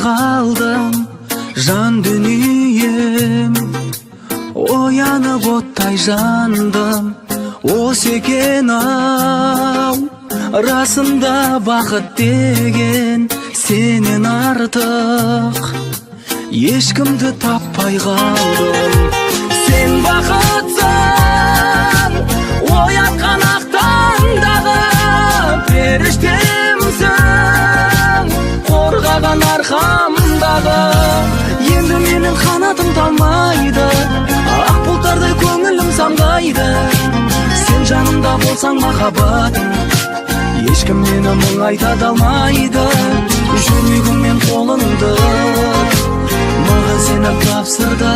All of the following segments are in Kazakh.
Қалдым, жан дүнием. Оянып оттай жандым. Осы екен ау расында бақыт деген. Сенен артық ешкімді таппай қалдым. Сен бақытсың, оятқан ақ таңдағы періштемсің, қорғаған арқамдағы. Енді менің қанатым талмайды, ақ бұлттардай көңілім самғайды. Сен жанымда болсаң, махаббатым, ешкім мені мұңайта да алмайды. Жүрегім мен қолыңды маған сеніп тапсырды.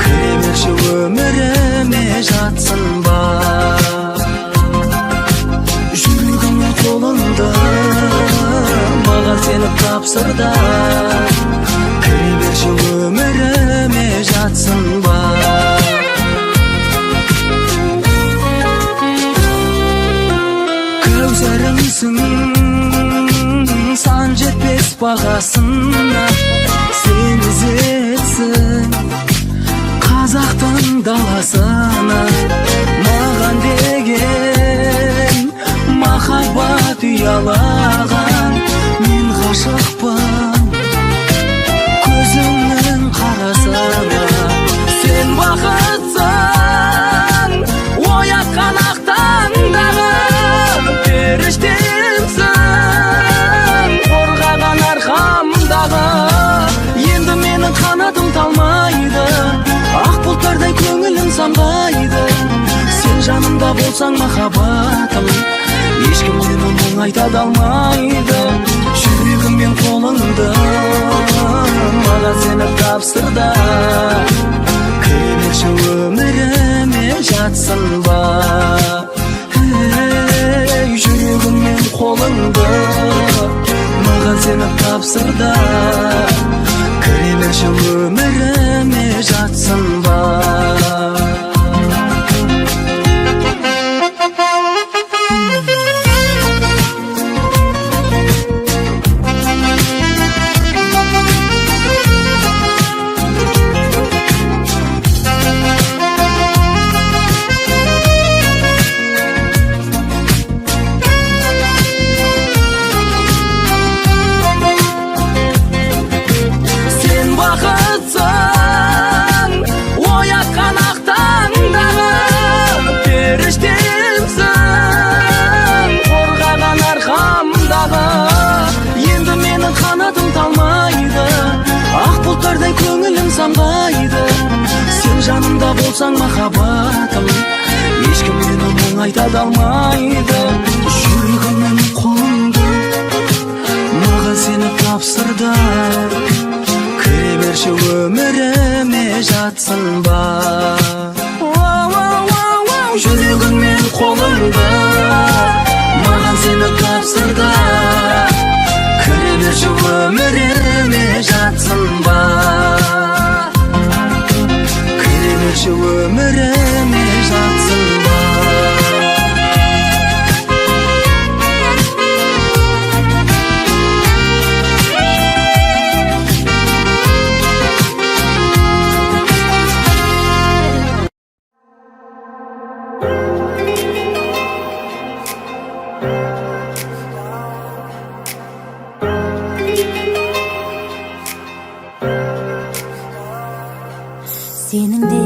Кіре берші өміріме, жатсың ба? Жүрегім мен қолыңды маған сеніп тапсырды. Кіре берші өміріме, жатсың ба? Кәусәрімсің, сан жетпес бағасына. Сен ізетсің қазақтың даласына. Маған деген махаббат ұялаған. Мен ғашықпын көзіңнің қарасына. Сен бақытсың, оятқан ақ таңдағы періштемсің, қорғаған арқамдағы. Енді менің қанатым талмайды, ақ бұлттардай көңілім самғайды. Сен жанымда болсаң, махаббатым, ешкім мені мұңайта да алмайды. Жүрегім мен қолыңды маған сеніп тапсырды. Кіре берші өміріме, жатсың ба? Ей, жүрегім мен қолыңды маған сеніп тапсырды. Кіре берші өміріме, жатсың ба? Сен бақытсың, оятқан ақ таңдағы періштемсің, қорғаған арқамдағы. Енді менің қанатым талмайды, ақ бұлттардай көңілім самғайды. Сен жанымда болсаң, махаббатым, ешкім мені мұңайта да алмайды. Жүрегім мен қолыңды маған сеніп тапсырды. Кіре берші өміріме, жатсың ба? Жүрегің мен қолыңды маған сеніп тапсырды. Кіре берші өміріме, жатсың ба? Кіре берші өміріме, жатсың ба? Сенің де,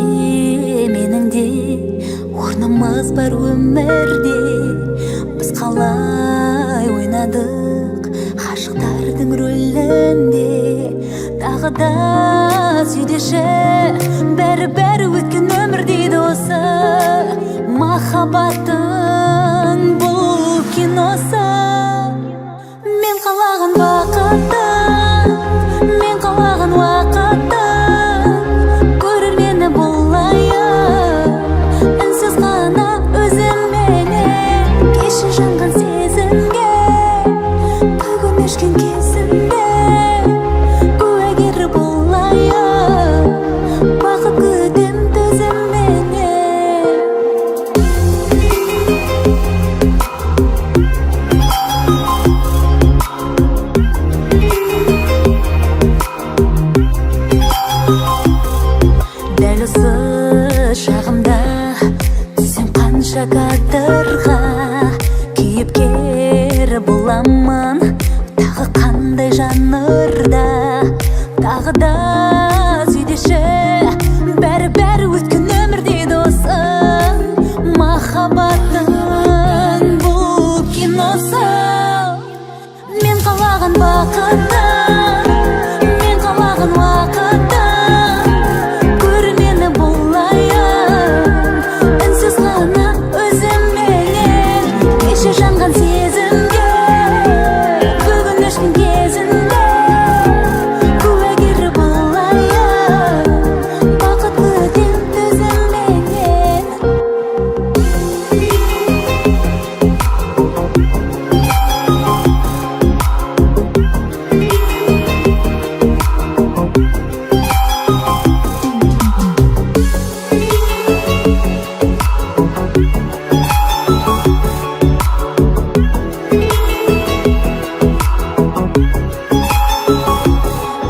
менің де орнымыз бар өмірде. Біз қалай ойнадық ғашықтардың рөлінде? Тағы да сүйдеші, бәрі, бәрі өткен өмір дейді. Осы махаббаттың бұл киносы. Мен қалаған бақытты, мен қалаған уақытты көрермені болайын үнсіз ғана өзімменен. Кеше жанған сезімге, бүгін өшкен кезімде куәгер болайын. Бақыт күтем төзімменен. тағдырда тағы да сүйдеші. Бәрі бәрі өткен өмірде досым, махаббаттың бұл киносы. Мен қалаған бақыттан, мен қалаған уақыттан көр мені болайын үнсіз ғана өзімменен. Кеше жанған сезімге бүгін өшкен кезінде куәгер болайын, бақыт күтем төзімменен.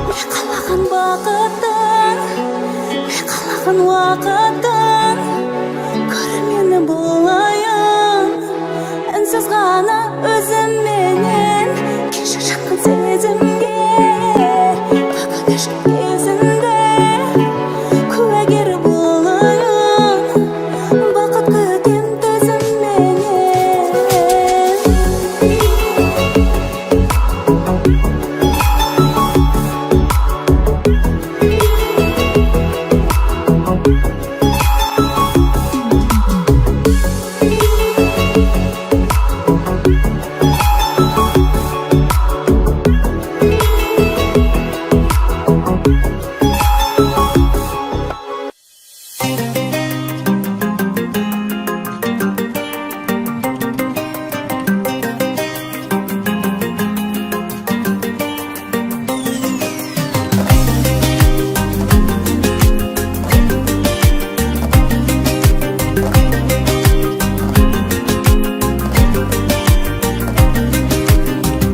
Мен қалаған бақыттан, мен қалаған уақыттан көр мені болайын үнсіз ғана өзімменен. Кеше жақын сезімге бүгін өшкен кезінде куәгер болайын, бақыт күтем төзімменен.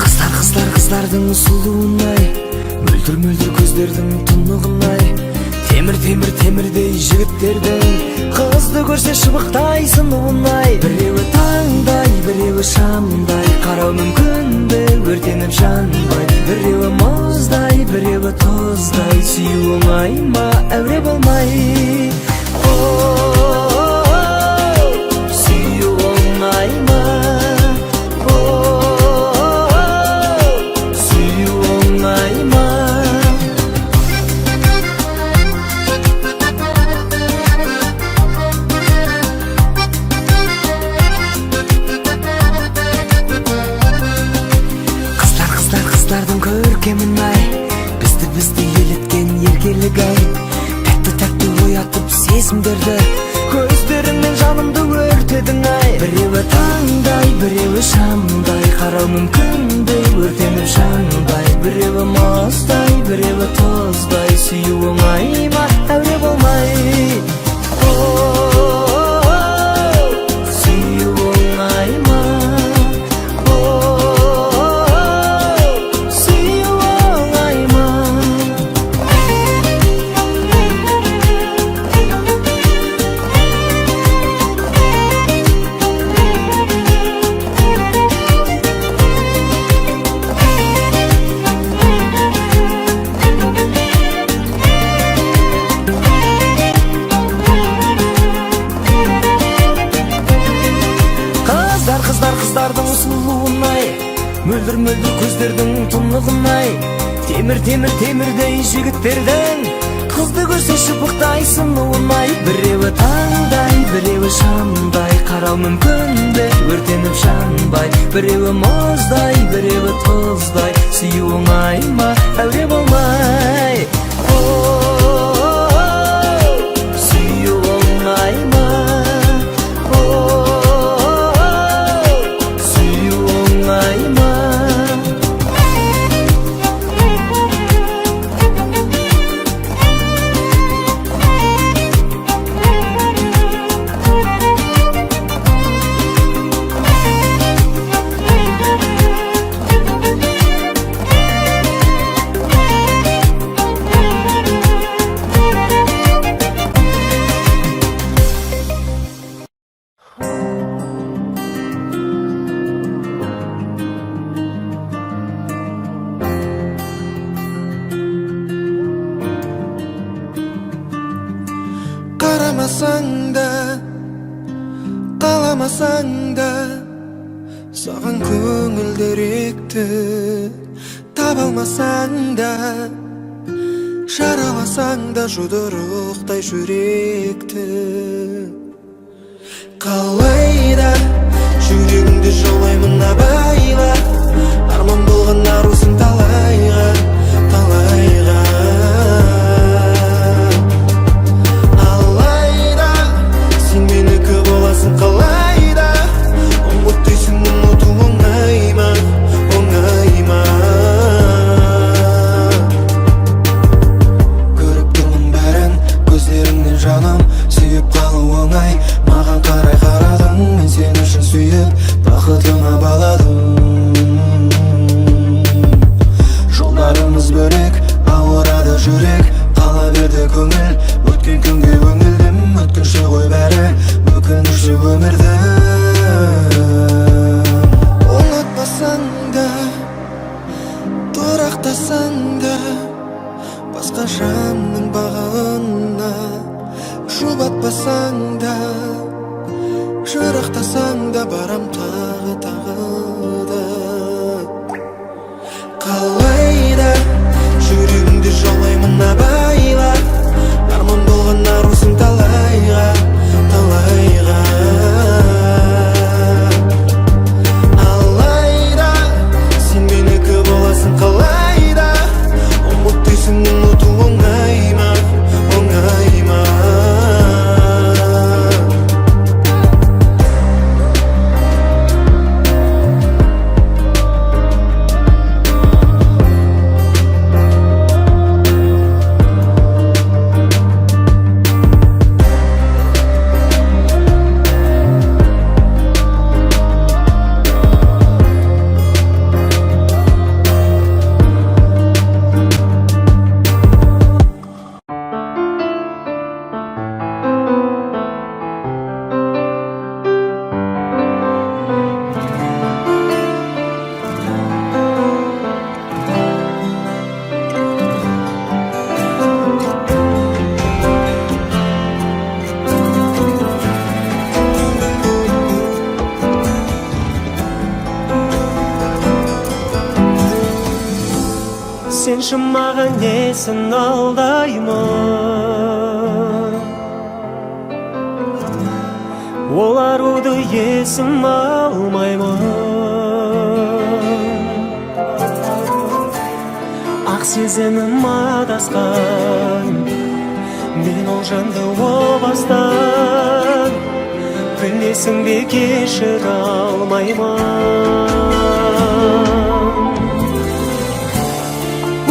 Қыздар, қыздар, қыздардың сұлуын ай, мөлдір, мөлдір көздердің тұнығын ай, темір, темір, темірдей жігіттердің қызды көрсе шыбықтай сынуын ай. Біреуі таңдай, біреуі шамдай, қарау мүмкін бе өртеніп жанбай? Біреуі мұздай, біреуі тұздай, сүю оңай ма, әуре болмай? О, сүю оңай ма? О, сүю оңай ма? Қыздар, қыздар, қыздардың көркемін ай, бізді, бізді еліткен еркелік ай, тәтті, тәтті оятып сезімдерді, көздеріңмен жанымды өртедің ай. Біреуі таңдай, біреуі шамдай, қарау мүмкін бе өртеніп жанбай? Біреуі мұздай, біреуі тұздай, сүю оңай ма, әуре болмай? О, сүю оңай ма? О, сүю оңай ма? Қыздар, қыздар, қыздардың сұлуын ай, мөлдір, мөлдір көздердің тұнығын ай, темір, темір, темірдей жігіттердің қызды көрсе шыбықтай сынуын ай. Біреуі таңдай, біреуі шамдай, қарау мүмкін бе өртеніп жанбай? Біреуі мұздай, біреуі тұздай, сүю оңай ма, әуре болмай? О, сүю оңай ма? О, сүю оңай ма? Ұнатпасаң да, қаламасаң да, саған көңілдіректі таба алмасаң да, жараласаң да жұдырықтай жүректі, қалайда жүрегіңді жаулаймын, абайла. Арман болған арусың талайға, талайға. Алайда сен менікі боласың қалайда? Ұмыт дейсің, ұмыту оңай ма, оңай ма? Көріп тұрмын бәрін көздеріңнен, жаным. Сүйіп қалу оңай, маған қарай қарадың. Мен сені үшін сүйіп, бақытыма баладым. Жолдарымыз бөлек, ауырады жүрек, қала берді көңіл. Өткен күнге үңілдім, өткінші ғой бәрі, өкініші өмірдің. Ұнатпасаң да, тұрақтасаң да, басқа жанның бағына жұбатпасаң да, жырақтасаң да, барам тағы, тағы да. Қалайда жүрегіңді жаулаймын, абайла. Арман болған арусың талайға, талайға. Алайда сен менікі боласың қалайда? Ұмыт дейсің, ұмыту оңай ма, оңай ма? Сенші маған, несін алдаймын? Ол аруды есім алмаймын. Ақ сезімім адасқан, мен ол жанды о бастан, білесің бе, кешіре алмаймын.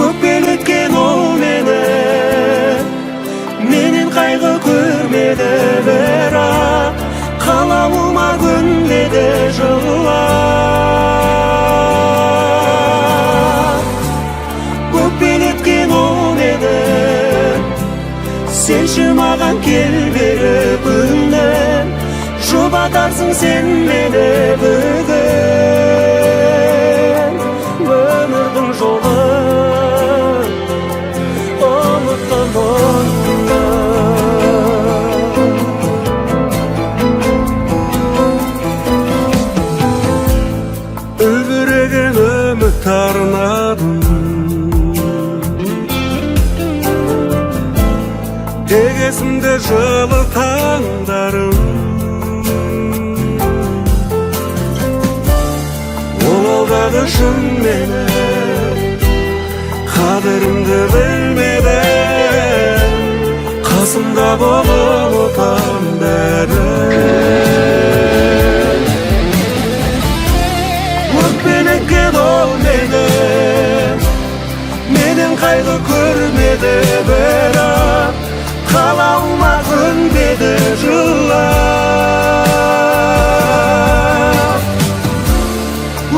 Өкпелеткен ол мені, менен қайғы көрмеді, бірақ қалауыма көнбеді жылап. Өкпелеткен ол мені, сенші маған кел бері, күнім, жұбатарсың сен мені бүгін. Өмірдің жолы, ұмыттым оны. Үлбіреген үміт арнадым, тек есімде жылы таңдарым. Ол алдады шын мені, қадірімді білмеді. Қасымда бол, ұмытам бәрін. Өкпелеткен ол мені, менен қайғы көрмеді, бірақ қалауыма көнбеді жылап.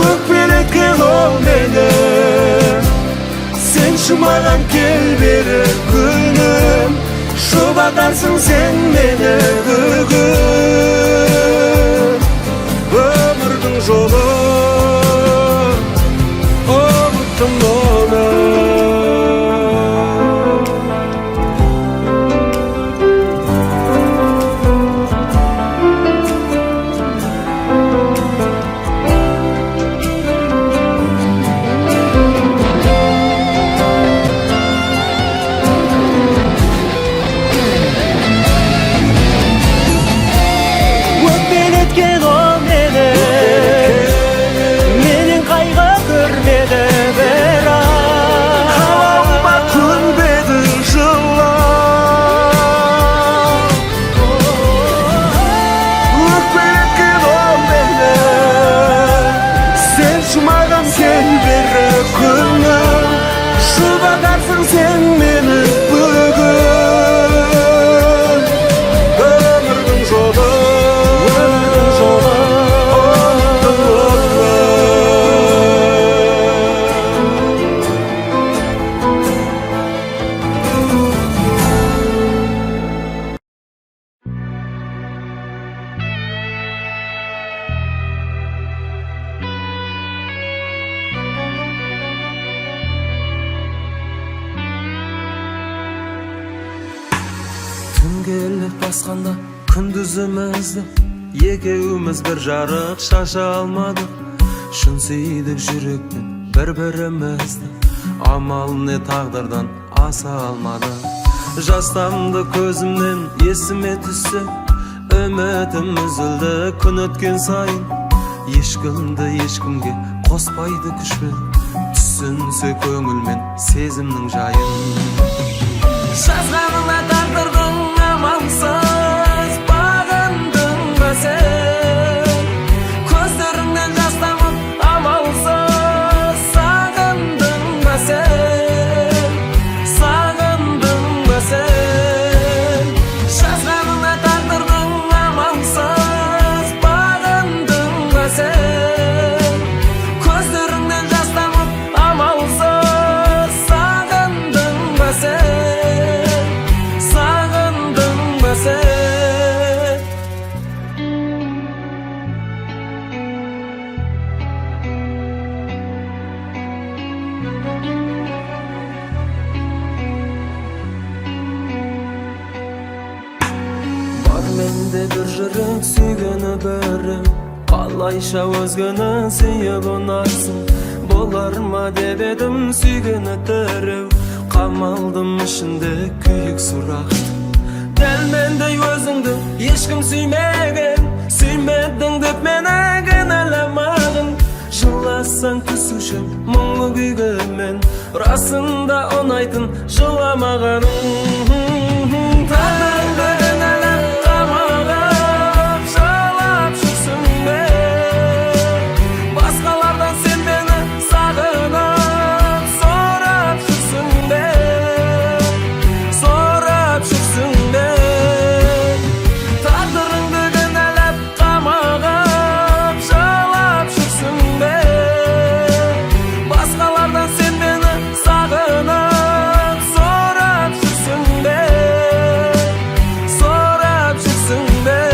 Өкпелеткен ол мені, сенші маған кел бері, күнім, жұбатарсың сен мені бүгін. Өмірдің жолы, ұмыттым оны. Жұбатарсың сен мені бүгін. Өмірдің жолы, өмірдің жолы, ұмыттым оны. Түн келіп басқанда күндізімізді, екеуміз бір жарық шаша алмадық. Шын сүйдік жүрекпен бір бірімізді, амал не, тағдырдан аса алмадық. Жас тамды көзімнен, есіме түссе, үмітім үзілді күн өткен сайын. Ешкімді ешкімге қоспайды күшпен, түсінсе көңілмен сезімнің жайын. Жазғанына тағдырдың амалсыз бағындың ба сен? Көздеріңнен жас тамып, амалсыз сағындың ба сен? Сағындың ба сен? Жазғанына тағдырдың амалсыз бағындың ба сен? Көздеріңнен жас тамып, амалсыз сағындың ба сен? Сағындың ба сен? Бар менде бір жүрек, сүйгені бірі. Қалайша өзгені сүйіп ұнарсың? Болар ма деп едім сүйгені тірі. Қамалдым ішінде күйік сұрақты. Дәл мендей өзіңді ешкім сүймеген. Сүймедің деп мені кінәламағын. Жыласаң, түсуші мұңлы күйге мен. Расында ұнайтын жыламағаның. Тағдырыңды кінәлап, қамағып, жылап жүрсің бе? Басқалардан сен мені сағынып, сұрап жүрсің бе? Сұрап жүрсің бе? Тағдырыңды кінәлап, қамағып, жылап жүрсің бе? Басқалардан сен мені сағынып, сұрап жүрсің бе? Сұрап жүрсің бе?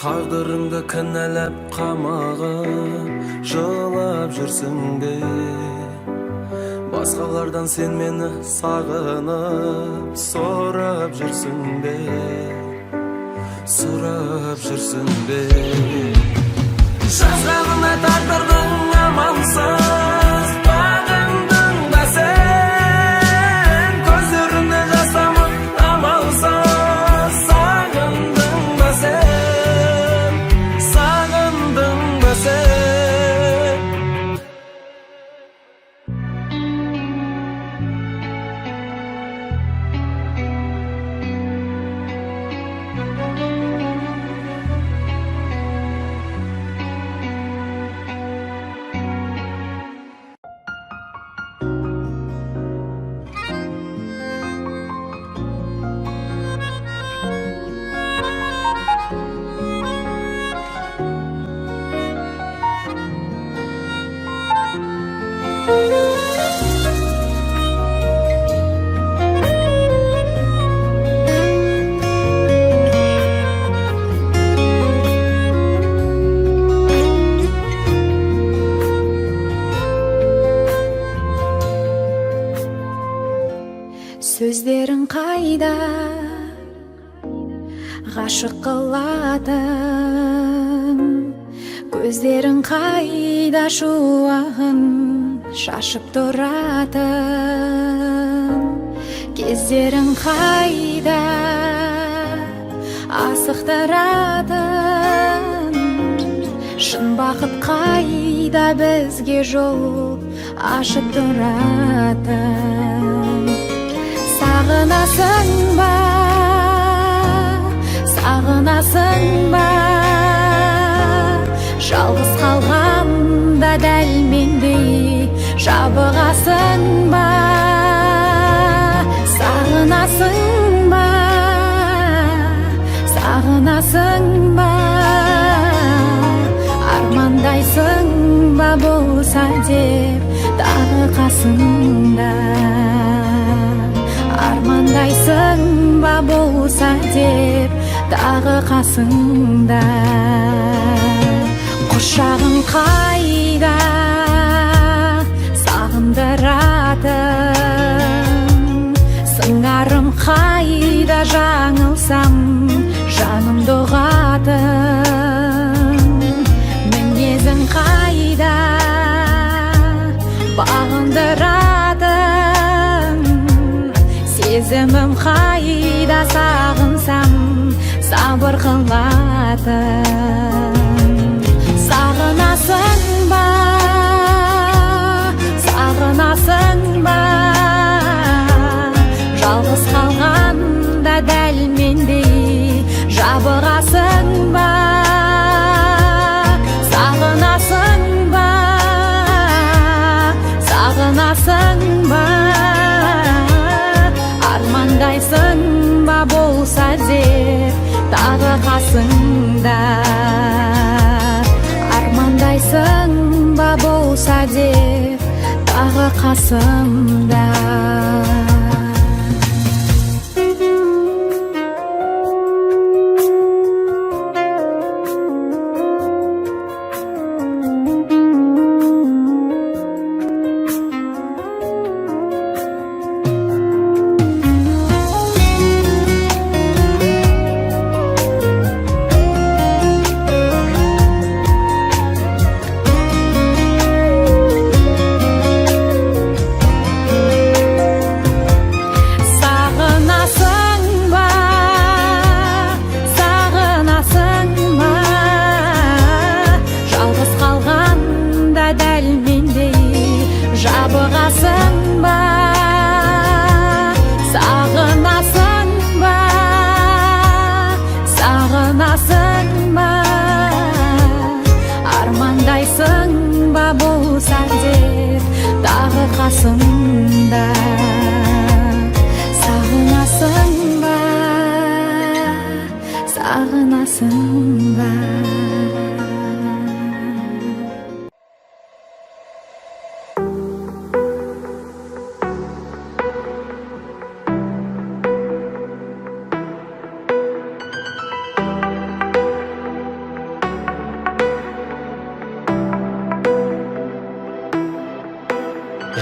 Тағдырыңды кінәлап, қамағып, жылап жүрсің бе? Басқалардан сен мені сағынып, сұрап жүрсің бе? Сұрап жүрсің бе? Жазғанына тағдырдың амалсыз бағындың ба сен? Көздеріңнен жас тамып, амалсыз сағындың ба сен? Сағындың ба сен? Сөздерің қайда, ғашық қылатын? Көздерің қайда, шуағын шашып тұратын кездерің қайда, асықтыратын шын бақыт қайда, бізге жол ашып тұратын? Сағынасың ба, сағынасың ба, жалғыз қалғанда дәл мендей жабығасың ба? Сағынасың ба, сағынасың ба, армандайсың ба болса деп тағы қасыңда? Армандайсың ба болса деп тағы қасыңда? Құшағың қайда, сағындыратын сыңарым қайда, жаңылсам жанымды ұғатын мінезің қайда, бағындыратын сезімім қайда, сағынсам сабыр қылатын? Сағынасың ба, сағынасың ба, жалғыз қалғанда дәл мендей жабығасың ба? Сағынасың ба, сағынасың ба, армандайсың ба болса деп тағы қасыңда? Армандайсың ба болса деп тағы қасымда? Сағынасың ба, сағынасың ба, жалғыз қалғанда дәл мендей жабығасың ба? Сағынасың ба, сағынасың ба, армандайсың ба болса деп тағы қасымда? Сағынасың ба, сағынасың ба?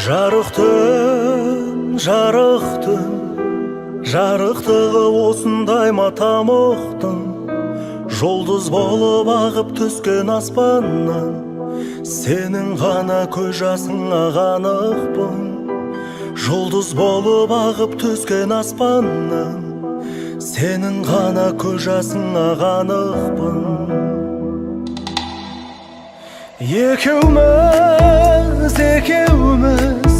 Жарық түн, жарық түн, жарықтығы осындай ма тамұқтың? Жұлдыз болып ағып түскен аспаннан сенің ғана көз жасыңа қанықпын. Жұлдыз болып ағып түскен аспаннан сенің ғана көз жасыңа қанықпын. Екеуміз, екеуміз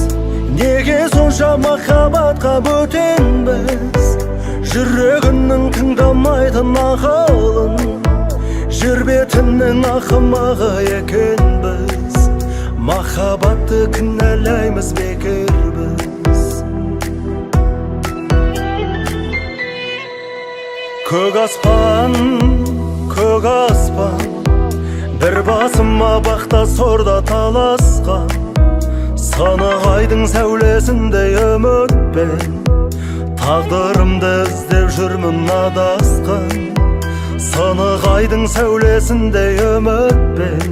неге сонша махаббатқа бөтенбіз? Жүрегімнің тыңдамайтын ақылын, жер бетінің ақымағы екенбіз. Махаббатты кінәлаймыз бекер біз. Көк аспан, көк аспан, бір басыма бақта сорда таласқан. Сынық айдың сәулесіндей үмітпен тағдырымды іздеп жүрмін адасқан. Сынық айдың сәулесіндей үмітпен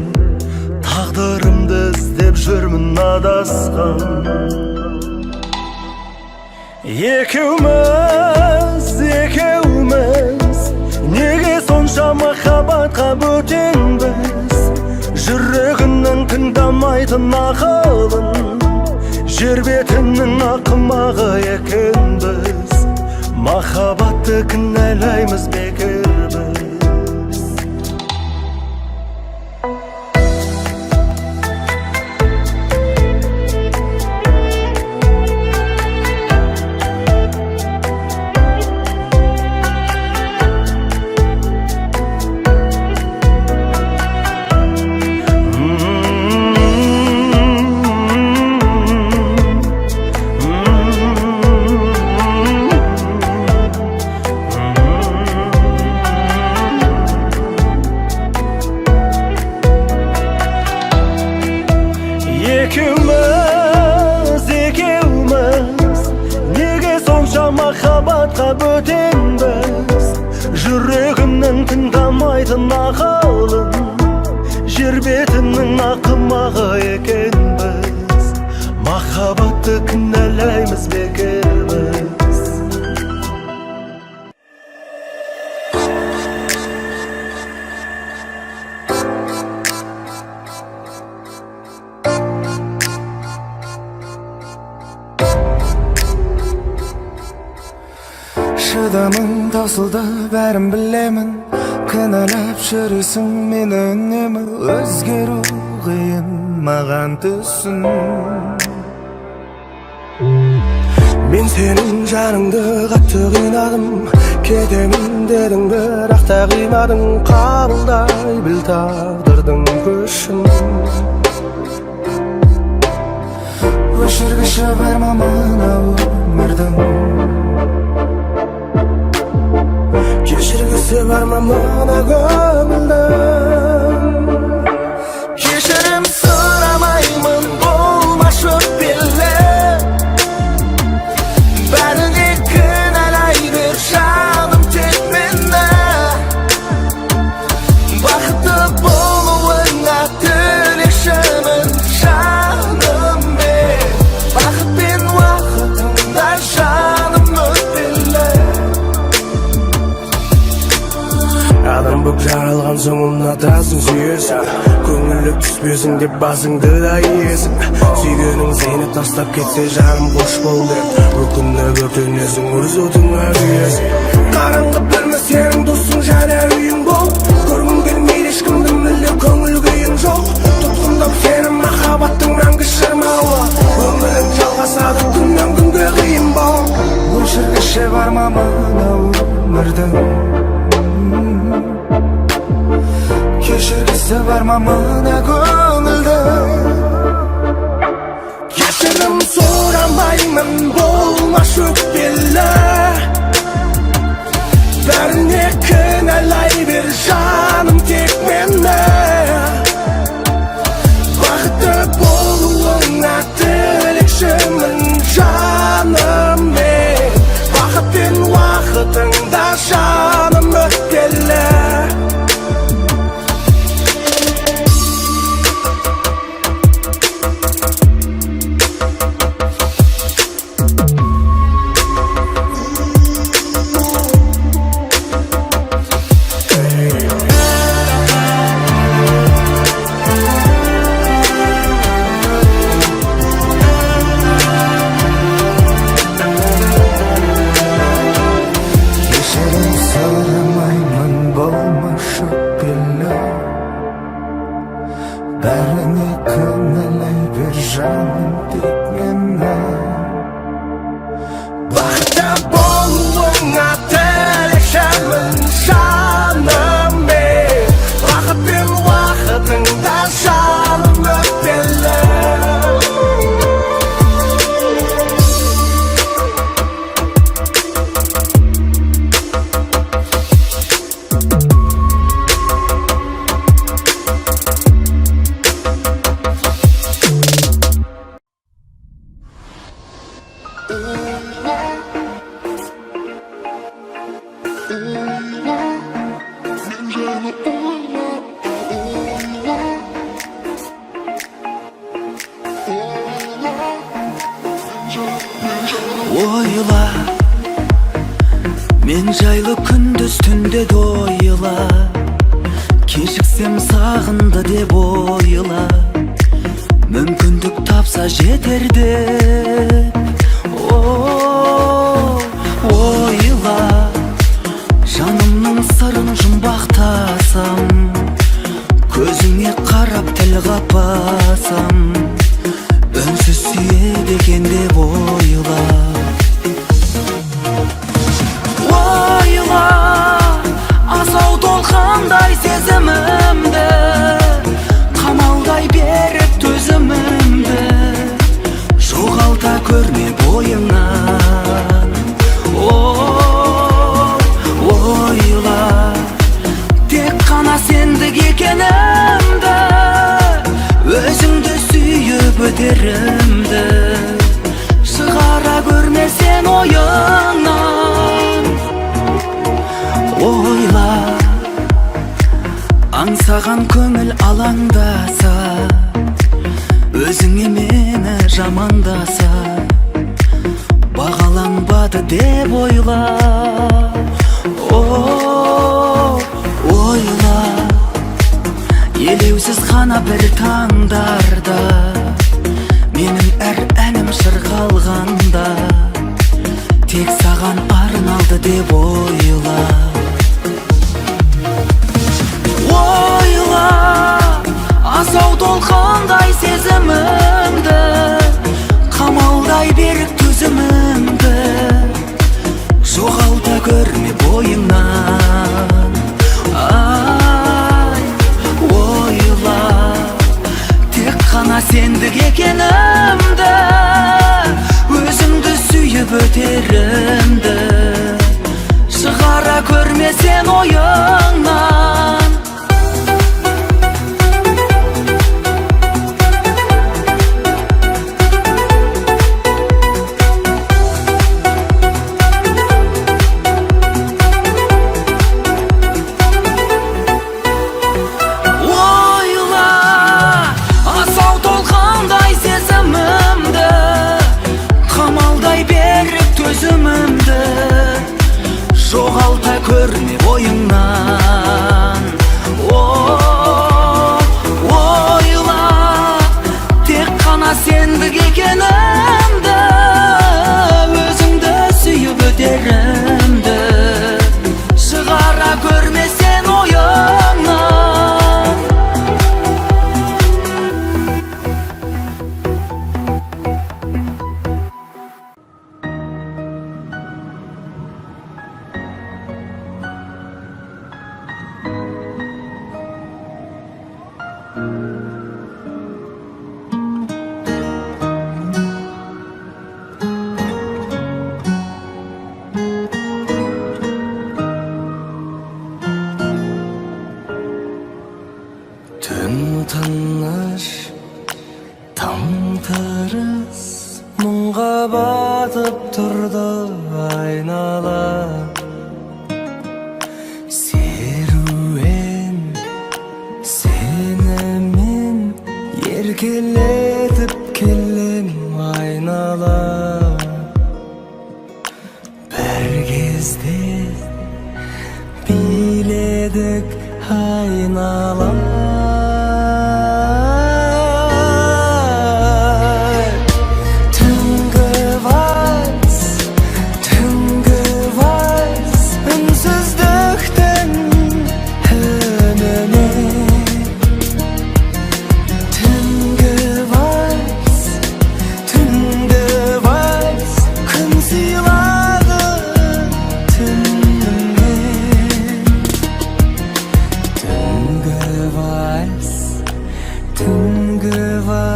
тағдырымды іздеп жүрмін адасқан. Екеуміз, екеуміз неге сонша махаббатқа бөтенбіз? тыңдамайтын ақылын. Жер бетінің ақымағы екенбіз, махаббатты кінәлаймыз бекер біз. Екеуміз, екеуміз неге сонша махаббатқа бөтенбіз? Жүрегімнің тыңдамайтын ақылын, жер бетінің ақымағы екенбіз, махаббатты кінәлаймыз бекер біз. Шыдамың таусылды, бәрін білемін. Кінәлап жүресің мені үнемі. Өзгеру қиын маған, түсін. Мен сенің жаныңды қатты қинадым. Кетемін дедің, бірақ та қимадың. Қабылдай біл тағдырдың күшін. Өшіргіші бар ма мына өмірдің? Кешіргісі бар ма мына көңілдің? Кешірім сұрамаймын, болмашы өкпелі. Бәріне кінәлай бер, жаным, тек мені. Бақытты болуыңа тілекшімін, жаным мен. Бақыт пен уақытыңда, жаным, өтпелі. Адам боп жаралған соң ұнатасың, сүйесің. Көңілі түспесін деп басыңды да иесің. Сүйгенің сені тастап кетсе, жаным, қош бол деп өкініп өртенесің, өз отыңа күйесің. Қараңғы бөлме сенің досың және үйің бол. Көргің келмейді ешкімді, мүлде көңіл күйің жоқ. Тұтқындап сені махаббаттың мәңгі шырмауы. Өмірің жалғасады күннен күнге қиын бол. Өшіргіші бар ма мына өмірдің? Кешіргісі бар ма мына көңілдің? Кешірім сұрамаймын, болмашы өкпелі. Бәріне кінәлай бер, жаным, тек мені. Бақытты болуыңа тілекшімін, жаным мен. Бақыт пен уақытыңда, жаным, өтпелі. Кешірім сұрамаймын, болмашы өкпелі. Бәріне кінәлай бер, жаным, тек мені. Бақытты болуыңа тілекшімін, жаным мен. Бақыт пен уақытыңда, жаным, өтпелі. Ойла мен жайлы күндіз түнде де ойла. Кешіксем сағынды деп ойла. Мүмкіндік тапса жетер деп. О, ойла, жанымның сырын жұмбақтасам, көзіңе қарап тіл қатпасам, үнсіз сүйеді екен деп ойла. Ойла, асау толқындай сезімімді, қамалдай беріп төзімімді, жоғалта көрме бойыңнан. О, ойла, тек қана сендік екенімді, өзіңді сүйіп өтерімді, шығара көрме сен ойыңнан. Ойла, аңсаған көңіл алаңдаса, өзіңе мені жамандаса, бағаланбады деп ойла. О, ойла, елеусіз қана бір таңдарда, менің әр әнім шырқалғанда, тек саған арналды деп ойла. Ойла, асау толқындай сезімімді, қамалдай берік төзімімді, жоғалта көрме бойыңнан. Ай, ойла, тек қана сендік екенімді, өзіңді сүйіп өтерімді, шығара көрме сен ойыңнан. Ойла, асау толқындай сезімімді, қамалдай берік төзімімді, жоғалта көрме бойыңнан. О, ойла, тек қана сендік екенімді, өзіңді сүйіп өтерімді, шығара көрме сен ойыңнан. Түн тыныш, тым тырыс, мұңға батып тұрды айнала. Серуен сенімен еркелетіп келем айнала. Бір кезде биледік айнала. Түнгі вальс, түнгі вальс, үнсіздіктің үніне. Түнгі вальс, түнгі вальс, күн сыйлады түнімен. Түнгі вальс, түнгі вальс.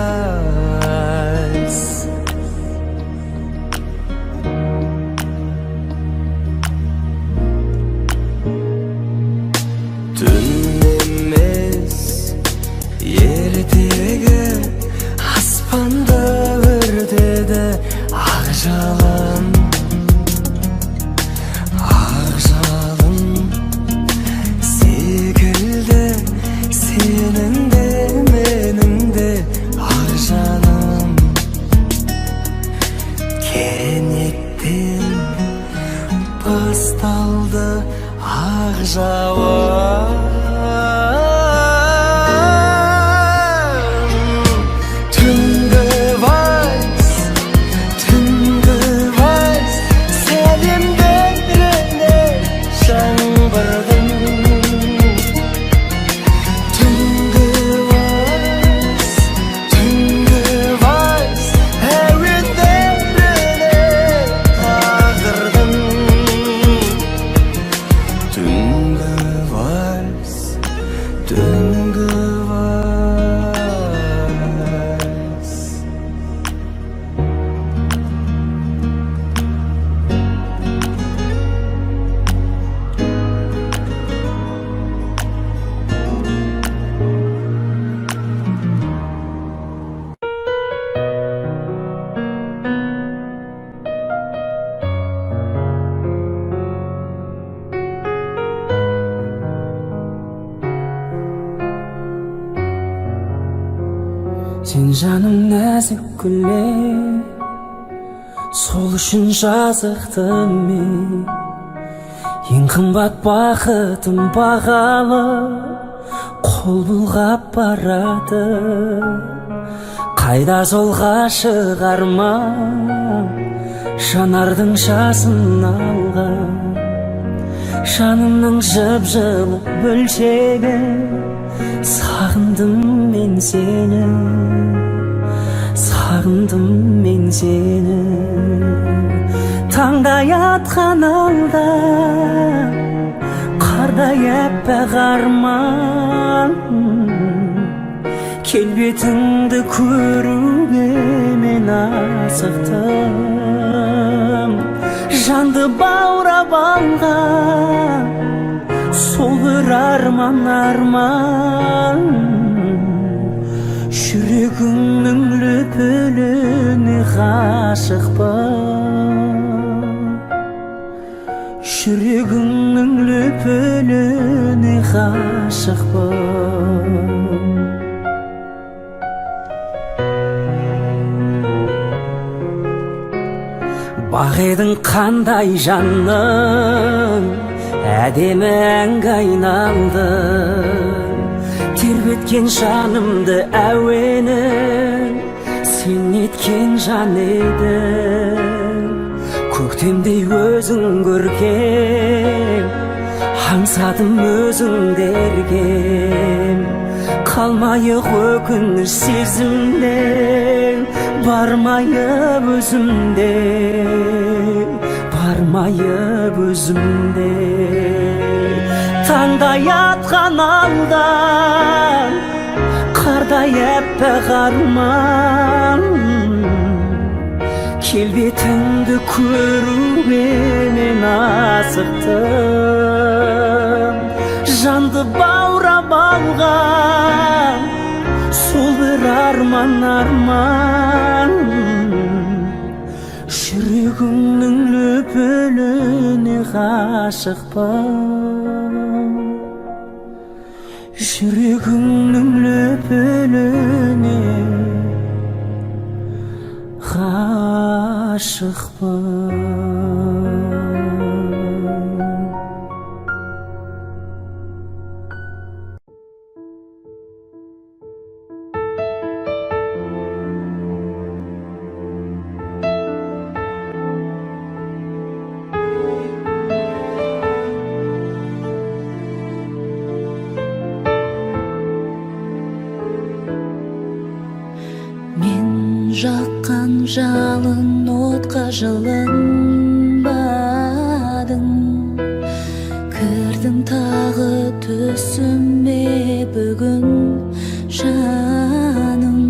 Түн емес, ертегі, аспанды өртеді ақ жалын, ақ жалын секілді сенің де менің де ақ жаным. Кенеттен басталды ақ жауын. Сен жаным нәзік гүле, сол үшін жазықты мен. Ең қымбат бақытым бағалы, қол бұлғап барады. Қайда сол ғашық арман, жанардың жасын алған. Жанымның жып-жылы бөлшегі, сағындым мен сені, сағындым мен сені. Таңдай атқан алда, қардай аппақ арман. Келбетіңді көруге мен асықтым. Жанды баурап алған сол бір арман, арман. Жүрегіңнің лүпіліне ғашықпын, жүрегіңнің лүпіліне ғашықпын. Бақ едің қандай жанның, әдемі әнге айналдың. Тербеткен жанымды әуенің, сен неткен жан едің. Көктемдей өзің көркем, аңсадым өзіңді еркем. Қалмайық өкініш сезімде, бармайып өзімде, бармайып өзімде. Таңдай атқан алдан, қардай аппақ арман. Келбетіңді көруге мен асықтым. Жанды баурап алған сол бір арман, арман. Жүрегіңнің лүпіліне ғашықпын, жүрегіңнің лүпіліне ғашықпын. Мен жаққан жалын отқа жылынбадың, кірдің тағы түсіме бүгін жаным.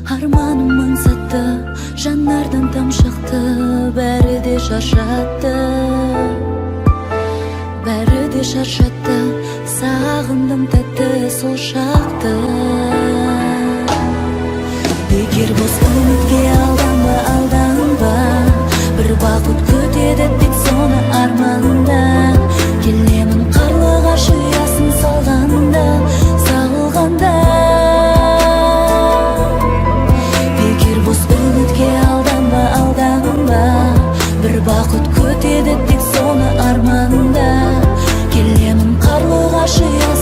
Арманым аңсатты, жанардан тамшықты, бәрі де шаршатты, бәрі де шаршатты. Сағындым тәтті сол шақты. Бекер бос үмітке алданба, алданба. Бір бақыт күтеді тек соны арманда. Келемін қарлығаш ұясын салғанда, салғанда. Бекер бос үмітке алданба, алданба. Бір бақыт күтеді тек соны арманда. Келемін қарлығаш ұясын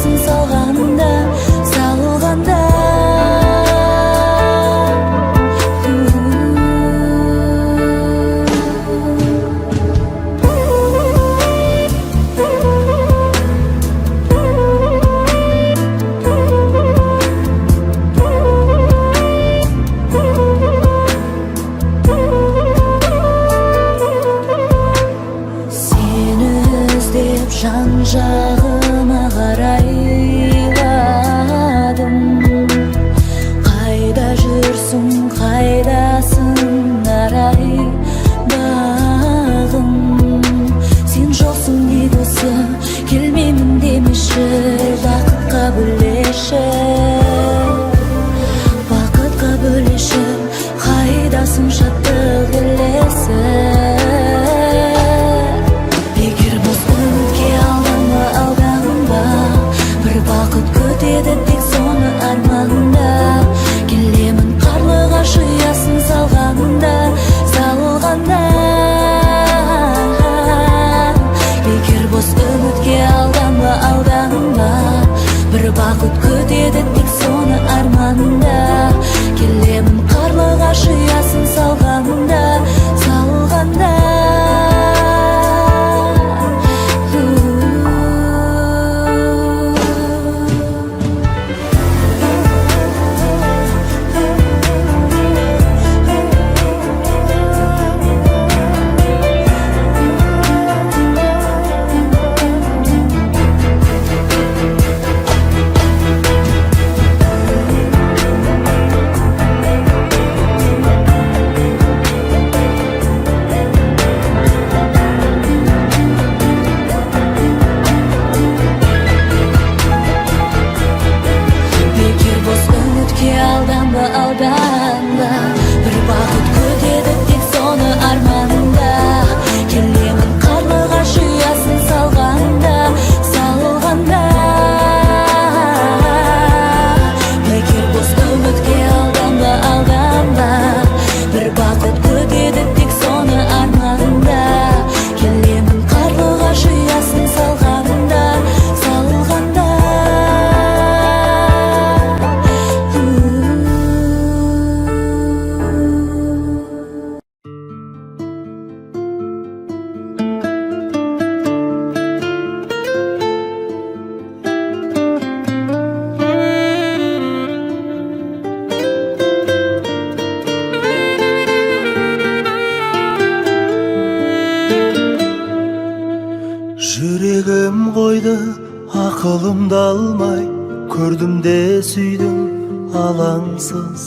Қолымды алмай көрдім де сүйдім алаңсыз.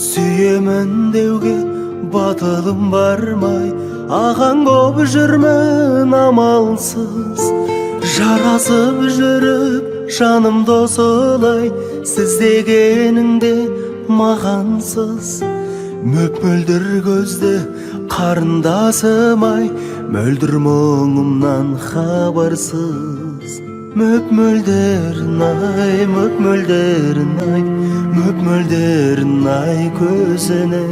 Сүйемін деуге батылым бармай, ағаң боп жүрмін амалсыз. Жарасып жүріп жаным досылай, сіз дегеніңде мағансыз. Мөп мөлдір көзді қарындасым ай, мөлдір мұңымнан хабарсыз. Мөп мөлдірін ай, мөп мөлдірін ай, мөп мөлдірін ай көзінің.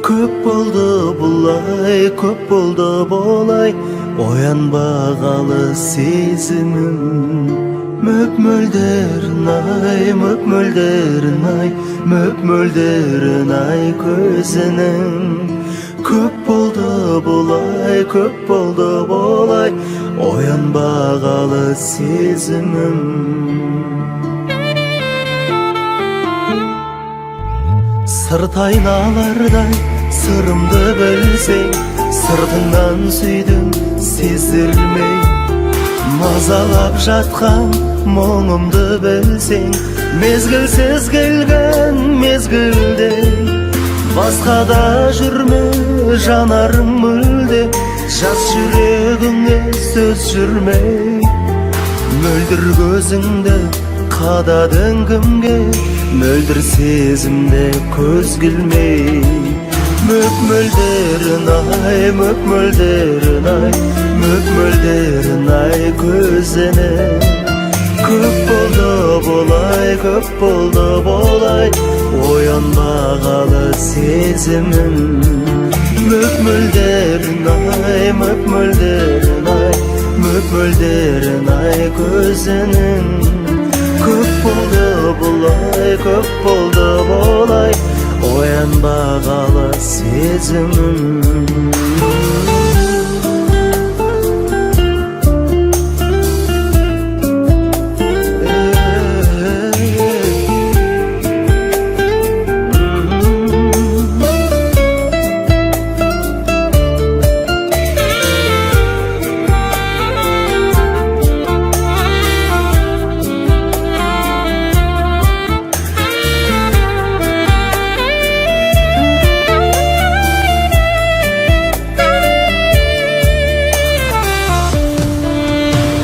Көп болды бұлай, көп болды бұлай, оянбағалы сезімім. Мөп мөлдірін ай, мөп мөлдірін ай, мөп мөлдірін ай көзінің. Көп болды бұлай, көп болды бұлай, оянбағалы сезімім. Сырт айналардай сырымды білсең, сыртыңнан сүйдім сездірмей. Мазалап жатқан мұңымды білсең, мезгілсіз келген мезгілде. Басқада жүрме жанарың мүлде, жас жүрегіңе сөз жүрмей. Мөлдір көзіңді қададың кімге, мөлдір сезімде көз келмей. Мөп мөлдірін ай, мөп мөлдірін ай, мөп мөлдірін ай көзінің. Көп болды бұлай, көп болды бұлай, оянбағалы сезімім. Мөп мөлдірін ай, мөп мөлдірін ай, мөп мөлдірін ай көзінің. Көп болды бұлай, көп болды бұлай, оянбағалы сезімім.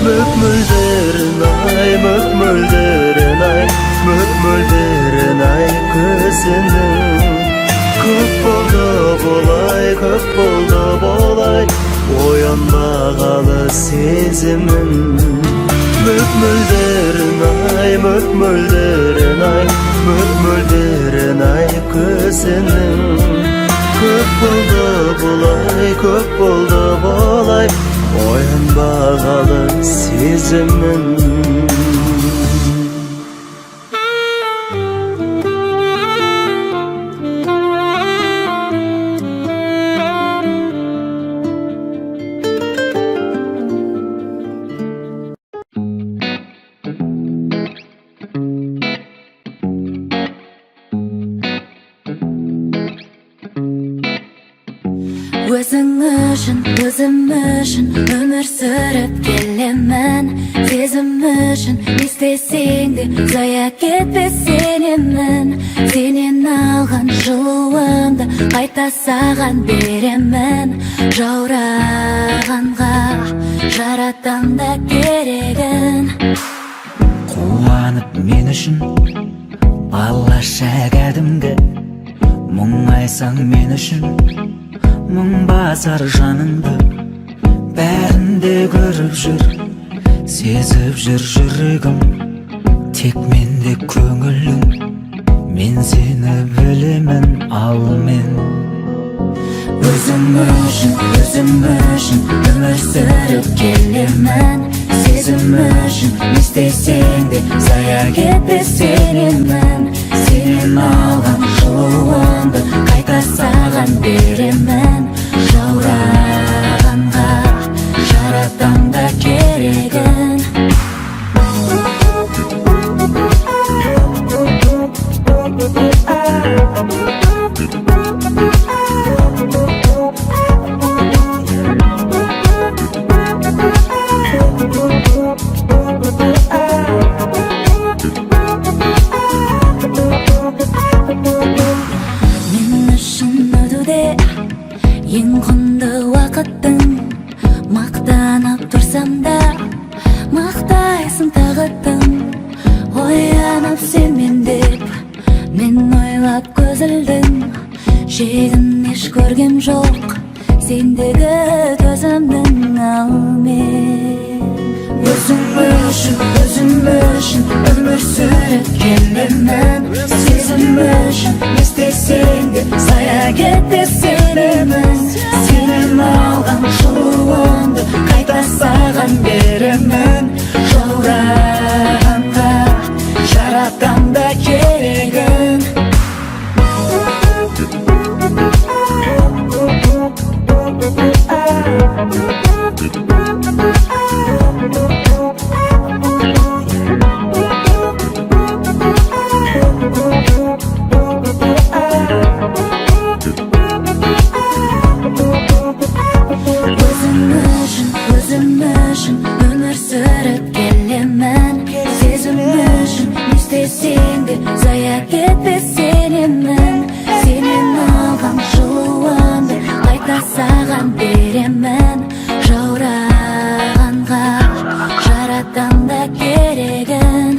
Мөп мөлдірін ай, мөп мөлдірін ай, мөп мөлдірін ай көзінің. Көп болды бұлай, көп болды бұлай, оянбағалы сезімім. Мөп мөлдірін ай, мөп мөлдірін ай, мөп мөлдірін ай көзінің. Көп болды бұлай, көп болды бұлай, оянбағалы сезімім. Өзің үшін, өзім үшін өмір сүріп келемін. Сезім үшін не істесең де зая кетпес сенемін. Сенен алған жылуымды қайта саған беремін. Жаурағанға жаратам да керегін. Қуанып мен үшін балаша кәдімгі, мұңайсаң мен үшін мұң басар жаныңды. Бәрін де көріп жүр, сезіп жүр жүрегім, тек менде көңілің. Мен сені білемін, ал мен Өзің үшін, өзім үшін өмір сүріп келемін. Сезім үшін не істесең де зая кетпес сенемін. Сенен алған жылуымды қайта саған беремін. Жаурағанға жаратам да керегін. Мен ойлап көз ілдім, шегін еш көргем жоқ сендегі төзімнің. Ал мен өзің үшін, өзім үшін өмір сүріп келемін. Сезім үшін не істесең де зая кетпес, сенемін. Сенен алған жылуымды қайта саған беремін. Жаурағанға жаратам да керегін. Өзің үшін, өзім үшін өмір сүріп келемін. Сезім үшін не істесең де зая кетпес, сенемін. Сенен алған жылуымды қайта саған беремін. Жаурағанға жаратам да керегін.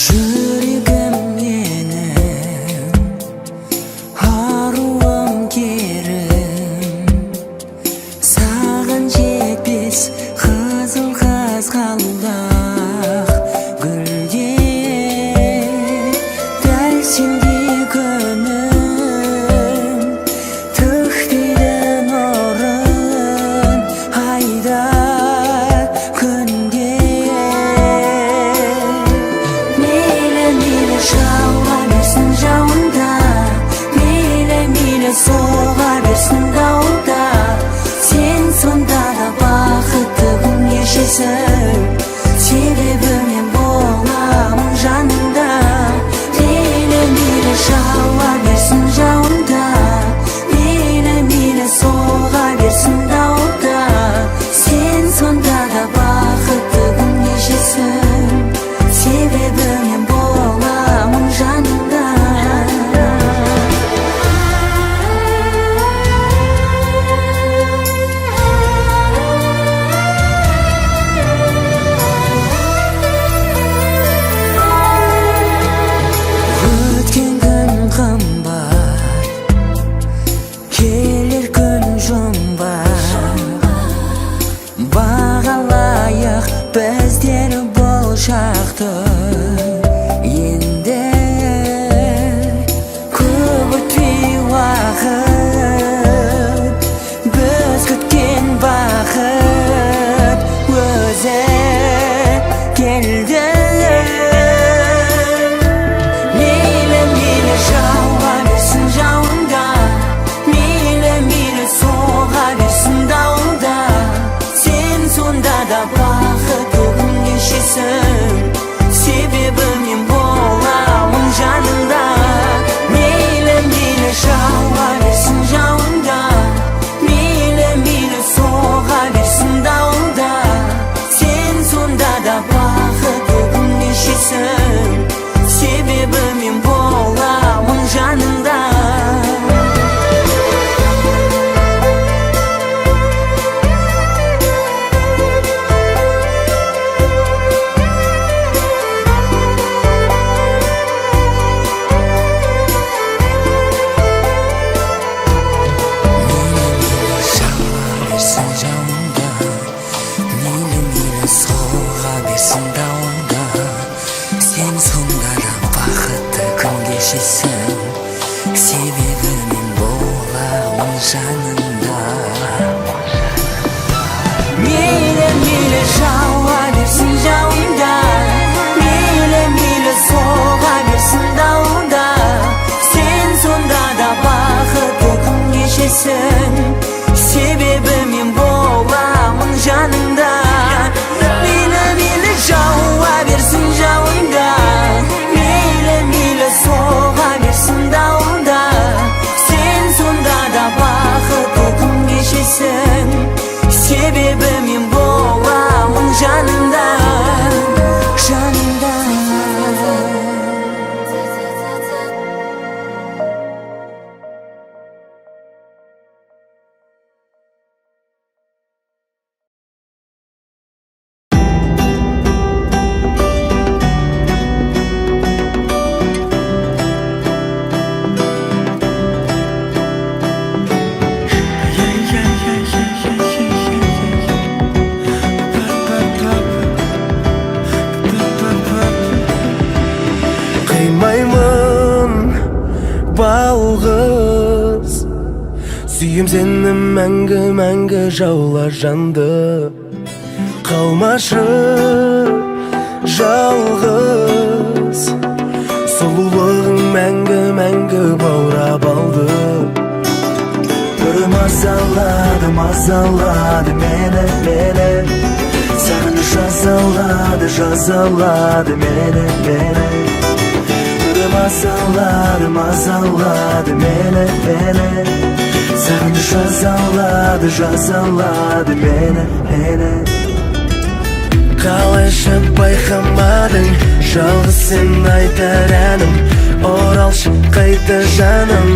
Жүрегім менің, аруым, керім, саған жетпес қызыл қызғалдақ гүлде. Дәл сендей күнім төкпейді нұрын айда, күнде. Мейлі, мейлі, жауа берсін жауын да, мейлі, мейлі, соға берсін дауыл да, сен сонда да бақытты күн кешесің, себебі мен боламын жаныңда. Мейлі, мейлі, жауа берсін жауын да, мейлі, мейлі, соға берсін дауыл да, сен сонда да бақытты күн кешесің, себебі мен боламын жаныңда. Өткен күн қымбат, келер күн жұмбақ. Бағалайық біздер бұл шақты. Енді көп өтпей уақыт, біз күткен бақыт өзі келді. Мейлі, мейлі, жауа берсін жауын да, мейлі, мейлі, соға берсін дауыл да, сен сонда да бақытты күн кешесің, себебі мен боламын жаныңда. Мейлі, мейлі, жауа берсін жауын да, мейлі, мейлі, соға берсін дауыл да, сен сонда да бақытты күн кешесің, себебі мен боламын жаныңда. Жауа берсін жауын да, мейлі, мейлі, соға берсін дауыл да, сен сонда да бақытты күн кешесің, себебі мен боламын жаныңда. Мейлі, мейлі, жауа берсін жауын да, мейлі, мейлі, соға берсін дауыл да, сен сонда да бақытты күн кешесің, себебі мен боламын жаныңда. Мейлі, мейлі, жауа берсін жауын да, мейлі, мейлі, соға берсін дауыл да, сен сонда да бақытты күн кешесің, себебі мен боламын. сені мәңгі, мәңгі жаула жанды. Қалмашы жалғыз, сұлулығың мәңгі, мәңгі баурап алды. Бір мазалады, мазалады мені, мені. Сағыныш жазалады, жазалады мені, мені. Бір мазалады, мазалады мені, мені. Сағыныш жазалады, жазалады мені, мені. Қалайша байқамадың, жалғыз сен айтар әнім. Оралшы қайта жаным,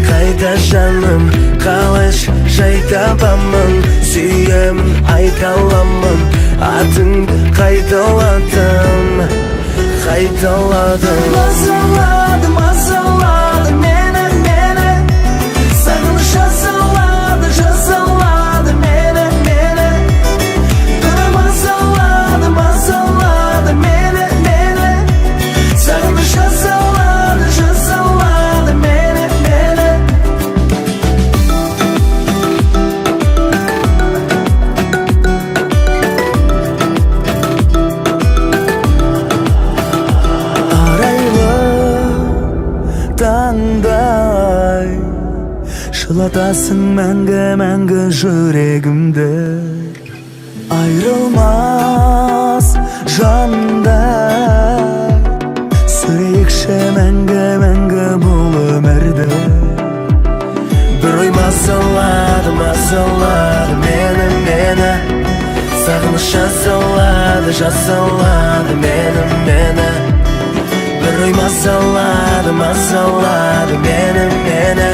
қайта жаным. Қалайша жай табамын, сүйемін, айта аламын. Атыңды қайталадым, қайталадым. Мазалады, мазалады мені, мені. Сағыныш жазалады, жазалады мені, мені. Бір мазалады, мазалады мені, мені. Сағыныш жазалады, жазалады мені, мені. Арайлы таңдай жылатасың мәңгі, мәңгі жүрегімді. Айрылмас жандай сүрейікші мәңгі, мәңгі бұл өмірді. Бір ой мазалады, мазалады мені, мені. Сағыныш жазалады, жазалады мені, мені. Бір ой мазалады, мазалады мені, мені.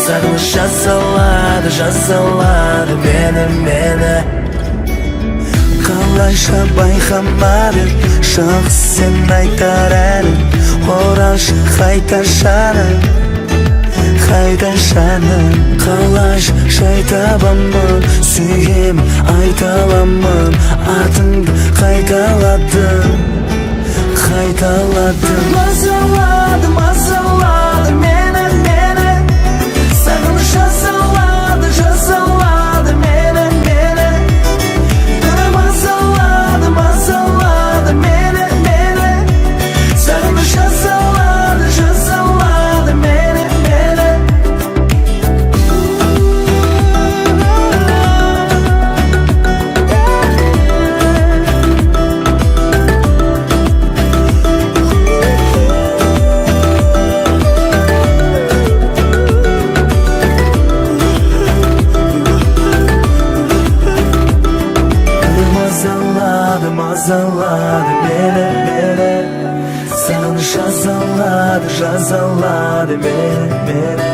Сағыныш жазалады, жазалады мені, мені. Қалайша байқамадың, жалғыз сен айтар әнім. Оралшы қайта жаным, қайта жаным. Қалайша жай табамын, сүйемін, айта аламын. Атыңды қайталадым, қайталадым. Мазалады, мазалады мені, мені. Сағыныш жазалады, жазалады мені, мені. Бір мазалады, мазалады мені, мені. Сағыныш жазалады, жазалады мені, мені. Бір мазалады, мазалады мені, мені. Сағыныш жазалады, жазалады мені, мені.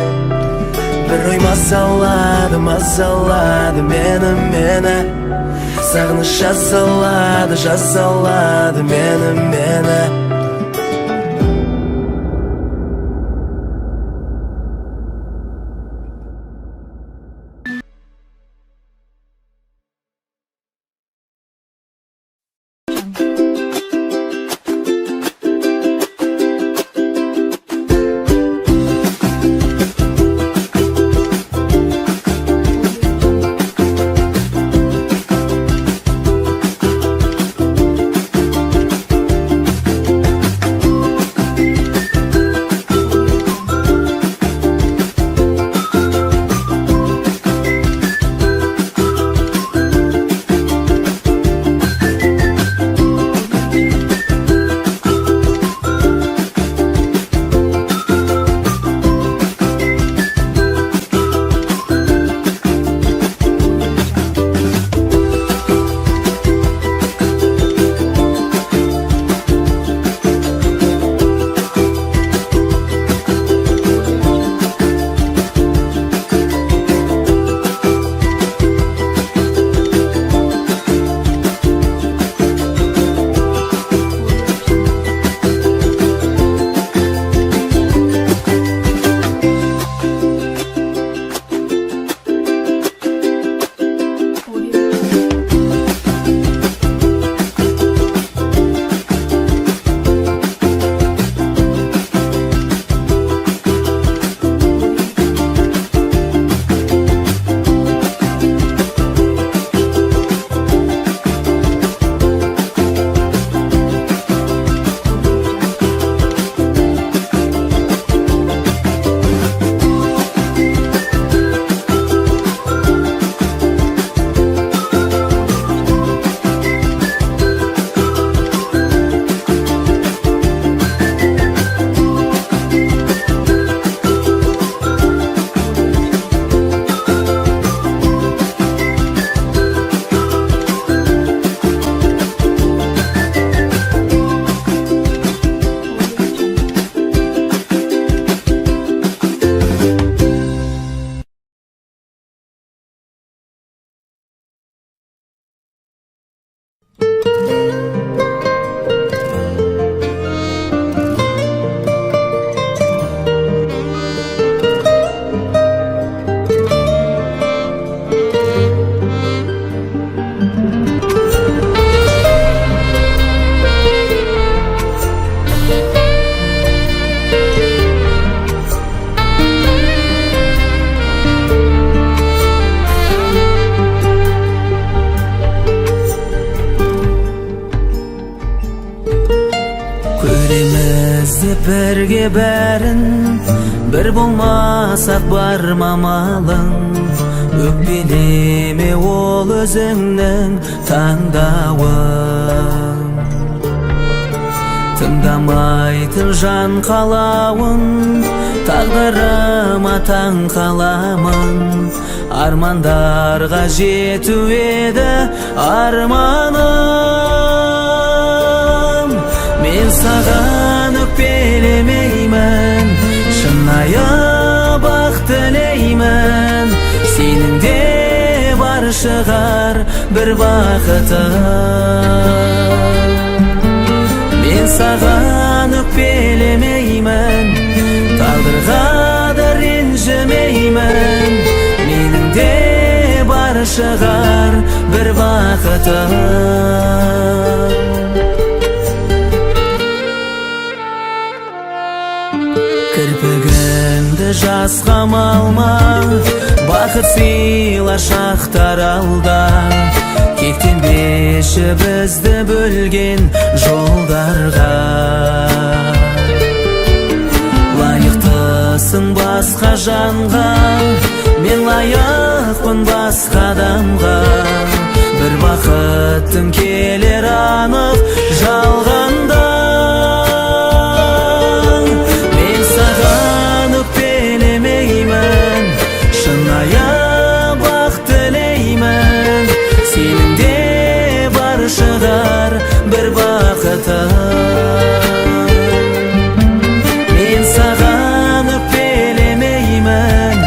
Бір ой мазалады, мазалады мені, мені. Сағыныш жазалады, жазалады мені, мені. Бірге бәрін, бір болмасақ бар мамалың. Өкпелеме, ол өзіңнің таңдауың. Тыңдамайтын жан қалауын, тағдырыма таң қаламын. Армандарға жету еді арманым. Мен саған өкпелемеймін, шынайы бақ тілеймін. Сенің де бар шығар бір бақытың. Мен саған өкпелемеймін, тағдырға да ренжімеймін. Менің де бар шығар бір бақытым. Кірпігіңді жасқа малма, бақыт сыйлар шақтар алда. Кектенбеші бізді бөлген жолдарға. Лайықтысың басқа жанға, мен лайықпын басқа адамға. Бір бақыттың келер анық жалғанда. Мен саған өкпелемеймін, шынайы бақ тілеймін. Сенің де бар шығар бір бақытың. Мен саған өкпелемеймін,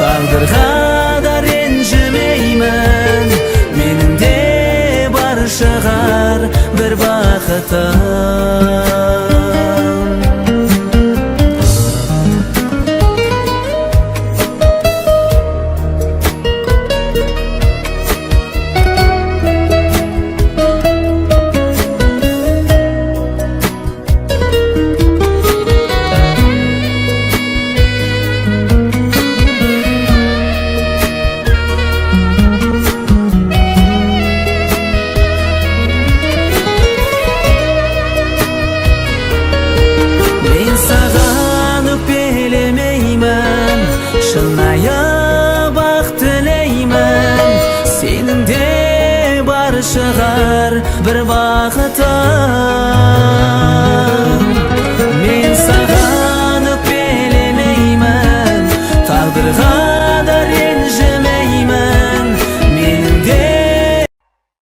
тағдырға да ренжімеймін. Менің де бар шығар бір бақытым.